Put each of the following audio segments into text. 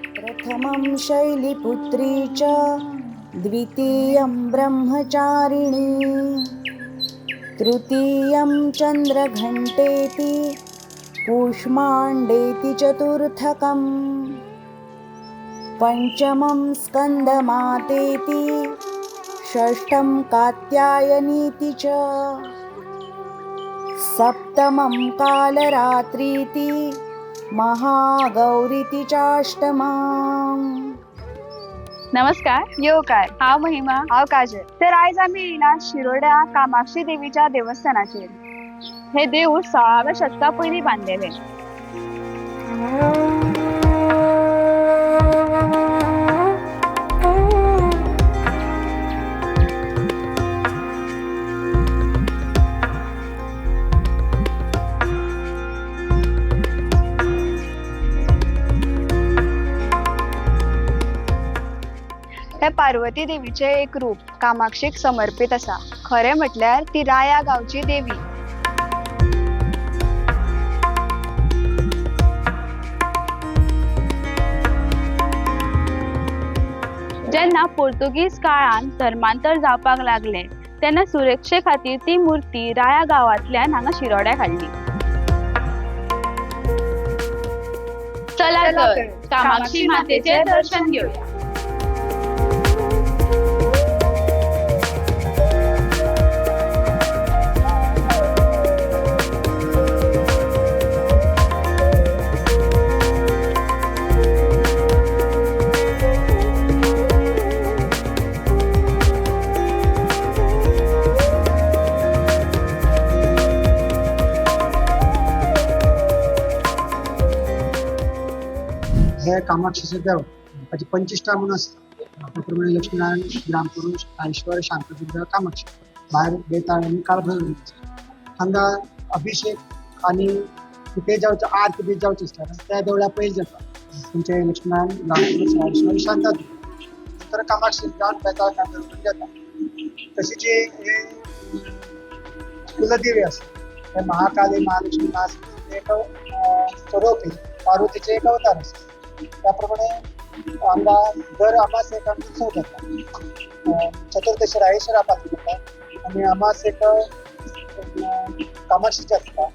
प्रथमं शैलिपुत्री च द्वितीयं ब्रह्मचारिणी तृतीयं चन्द्रघण्टेति कूष्माण्डेति चतुर्थकम् पंचमं स्कन्दमातेति षष्ठं कात्यायनीति च सप्तमं कालरात्रीति महागौरीति चाष्टमम्। नमस्कार, येवकार। हांव महिमा। हांव काजल। तर आयज आमी येयला शिरोड्या कामाक्षी देवीच्या देवस्थानाचेर। हे देऊळ 16व्या शतका पयलीं बांदलेलें। हे पार्वती देवीचें एक रूप कामाक्षीक समर्पीत आसा। खरें म्हटल्यार ती राया गांवची देवी। जेन्ना पोर्तुगीज काळान धर्मांतर जावपाक लागलें तेन्ना सुरक्षे खातीर ती मूर्ती राया गांवांतल्यान हांगा शिरोड्याक हाडली। चला तर कामाक्षी मातेचें दर्शन घेवया। हे कामाक्षीचे देव ताची पंचिश्टा म्हणून आसता। त्याप्रमाणे लक्ष्मीनारायण, ग्रामपुरुष, रायेश्वर, शांतदुर्गा, कामाक्षी, भायर बेताळ आनी काळभैरव। हांगा अभिषेक आनी ते जावचो आरती बी जावची आसता त्या देवळा पयलीं जाता। तुमचे लक्ष्मीनारायण, ग्रामपुरुष, रायेश्वर, शांतादुर्गा, तर कामाक्षी जावन बेताळ काळभैरव जाता। तशीच हे कुलदेवी आसा, हे महाकाली, महालक्ष्मी, महासरस्वती एक स्वरूप, पार्वतीचे एक अवतार आसा। त्याप्रमाणे हांगा दर अमासेक आमचो उत्सव जाता। चतुर्दशी रायेश्वरा पालखी जाता आनी अमासेक कामाक्षीचे आसता।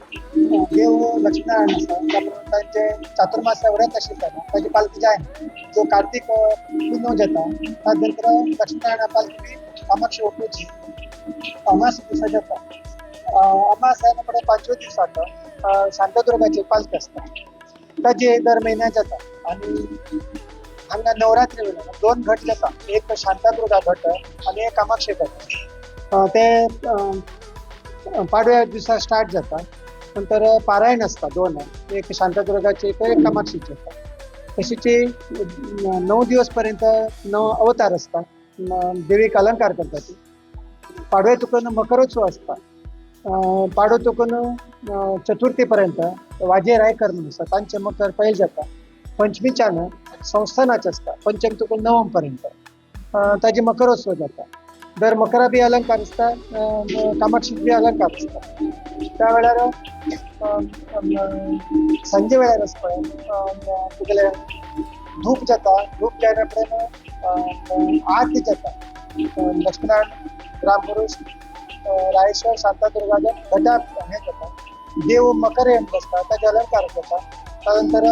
देव लक्ष्मीनारायण आसा, त्याप्रमाणे तांचे चातुर्मास व्रत आशिल्ले ताची पालखी जायना। जो कार्तीक पुनव जाता ताजे नंतर लक्ष्मीनारायण पालखी कामाक्षी ओटूची अमास दिसा जाता। अमास जायना फुडें पांचव्या दिसाक शांतादुर्गाची पालखी आसता, ताजे दर म्हयन्याक जाता। आनी हांगा नवरात्री वेळार दोन घट जाता, एक शांतादुर्गा घट आनी एक कामाक्षी घट। ते पाडव्या दिसा स्टार्ट जाता, नंतर पारायण आसता दोन, एक शांतादुर्गाचे एक कामाक्षीचे आसता। तशीच 9 दिवस पर्यंत 9 अवतार आसता, देवीक अलंकार करतात। पाडव्या तुकून मकरोत्सव आसता। पाडो तुकून चतुर्थी पर्यंत वाजे रायकर म्हणून आसता, तांचे मकर पयले जाता। पंचमीच्यान संस्थानाचे आसता, पंचम तुकून नवम पर्यंत ताजे मकरोत्सव जाता। दर मकरा बी अलंकार आसता, कामाक्षीक बी अलंकार आसता। त्या वेळार सांजे वेळार आसता पळय तुगेले धूप जाता, धूप जायना फुडें आरती जाता। लक्ष्मीनारायण, ग्रामपुरुष, रायेश्वर, शांतादुर्गाच्या घटात हे जाता। देव मकर येवन बसता, ताजे अलंकार जाता। त्यानंतर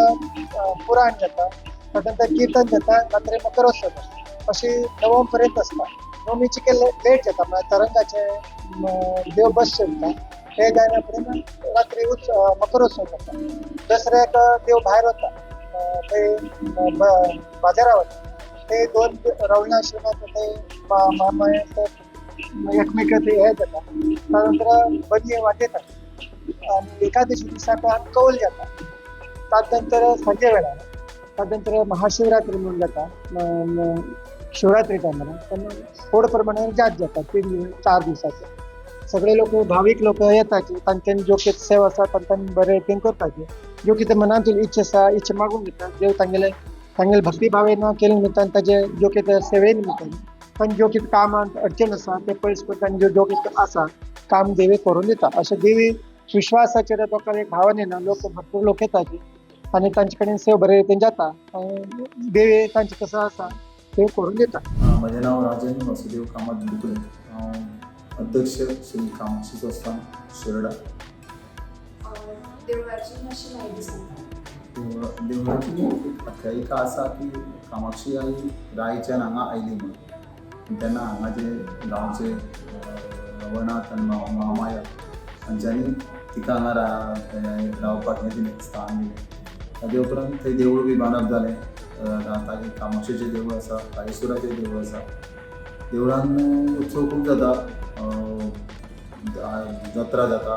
पुराण जाता, त्यानंतर कीर्तन जाता, रात्री मकरोत्सव जाता। अशी नवम पर्यंत आसता। नवमीची के लेट जाता, म्हळ्यार तरंगाचे देव बसचे उरता, ते जायना फुडें रात्री मकरोत्सव जाता। दसऱ्याक देव भायर वता, ते बाजारा वता, ते दोन रावणा आश्रमात ते एकमेकां ते हे जाता। त्यानंतर बदये वाजयतात आनी एकादशी दिसा कौल जाता। ताजे सांजे वेळार ताजे महाशिवरात्री म्हणून जाता। शिवरात्री टायमार तेन्ना व्हड प्रमाणान जात जाता, 3 4 दिसाचे सगळे लोक, भावीक लोक येतात, तांच्यानी ज्यो कितें सेवा आसा तांच्यानी बरे रितीन करपाची, ज्यो कितें मनांतून इच्छा आसा इच्छा मागून घेता। देव तांगेले तांगेले भक्तिभावेन केले निमित्तान ताजे ज्यो कितें सेवे निमित्तान तांचे ज्यो कितें कामांत अडचण आसा ते पयस करता आनी ज्यो कितें आसा काम देवी करून दिता। अशें देवी विश्वासाचेर लोकांक एक भावनेन लोक भरपूर लोक येतात। आनी तांचे कडेन सेव बरे रितीन जाता. देवी तांचे कसो आसा ते करून दिता. म्हजें नांव राजन वासुदेव कामत बिडकुले. हांव अध्यक्ष श्री कामाक्षी संस्थान, शिरोडा. देवळाची मातशी म्हायती सांगता? देवळाची आख्यायिका आसा की कामाक्षी आई रायच्यान हांगा आयली म्हणून. तेन्ना हांगा जे गांवचे रवणाथ आनी महामाया हांच्यांनी तिका हांगा रावपाक हें दिलें, स्थान दिलें. ताजे उपरांत थंय देवूळ बी बांदप जालें. ताजे कामाक्षेचें देवूळ आसा, रायेश्वराचें देवूळ आसा. देवळान उत्सव खूब जाता. जात्रा जाता,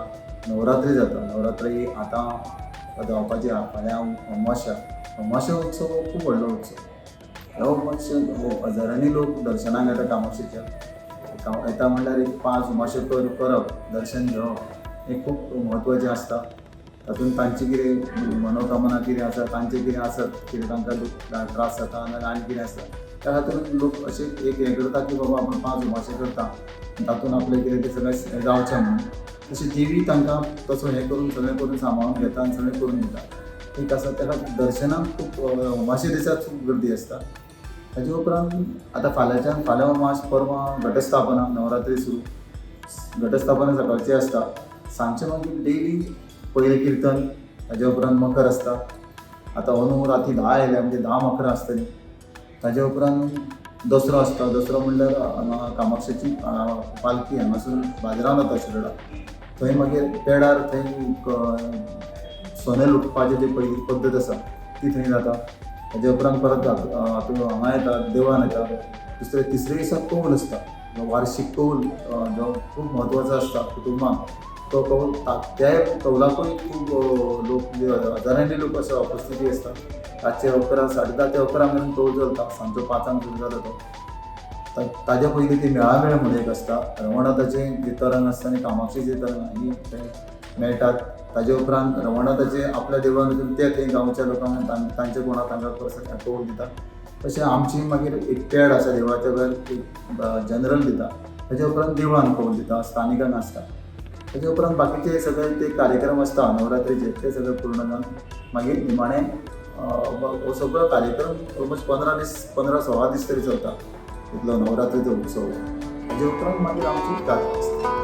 नवरात्री जाता. नवरात्री आतां जावपाची आहा. फाल्यां अमावस्या. अमावस्या उत्सव हो खूब व्हडलो उत्सव. हो मातशे हजारांनी लोक दर्शनाक येता कामाक्षेच्या. येता म्हणल्यार एक 5 उमाशे करप, दर्शन घेवप हें खूब म्हत्वाचें आसता. तातूंत तांची कितें मनोकामना कितें आसा, तांचें कितें आसत, कितें तांकां त्रास जाता नाजाल्यार आनी कितें आसता, त्या खातीर लोक अशें एक हें करता की बाबा आपूण 5 उमाशे करता, तातूंत आपलें कितें तें सगळें जावचें म्हणून. तशें देवी तांकां तसो हें करून सगळें करून सांबाळून घेता आनी सगळें करून दिता. एक आसा त्या खातीर दर्शनाक खूब उमाशे दिसा खूब गर्दी आसता. ताजे उपरांत आतां फाल्यांच्यान, फाल्यां उमास, परवां घटस्थापना, नवरात्री सुरू. घटस्थापना सकाळची आसता. सांजचे मागीर डेली पयलें किर्तन, ताजे उपरांत मखर आसता. आतां अंदू राती 10 आयल्या म्हणजे 10 मखरां आसतलीं. ताजे उपरांत दसरो आसता. दसरो म्हणल्यार हांगा कामाक्षेची पालखी हांगासून बाजारान वता शिरोडा. थंय मागीर पेडार थंय सोनें लुटपाची जी पयली पद्दत आसा ती थंय जाता. ताजे उपरांत परत हांगा येता, देवळान येता. दुसरे तिसरे दिसा कौल आसता, वार्शीक कौल जो खूब म्हत्वाचो आसता कुटुंबांक. तो कौल त्या कौलाकूय खूब लोक, हजारांनी लोक अशे उपस्थिती आसता. रातचे 11, 10:30 ते 11 मेरेन कौल चलता. सांजचो 5 सुरू जाता तो. ताज्या पयलीं ती मेळामेळ म्हणून एक आसता. रवणाथाचें जे तरंग आसता आनी कामाक्षीचें तरंग ही थंय मेळटात. ताजे उपरांत रवणाथाचे आपल्या देवळान वचून ते थंय गांवच्या लोकांक तांचे कोणाक तांकां कौल दिता. तशें आमची मागीर एक पेड आसा देवळाच्या भायर, एक जनरल दिता. ताजे उपरांत देवळान कौल दिता, स्थानिकांक आसता. ताजे उपरांत बाकीचे सगळे ते कार्यक्रम आसता नवरात्रीचे, ते सगळे पूर्ण जावन मागीर निमाणें हो सगळो कार्यक्रम ऑलमोस्ट 15 दीस, 15-16 दीस तरी चलता इतलो नवरात्रीचो उत्सव. ताजे उपरांत मागीर आमची जात्रा आसता.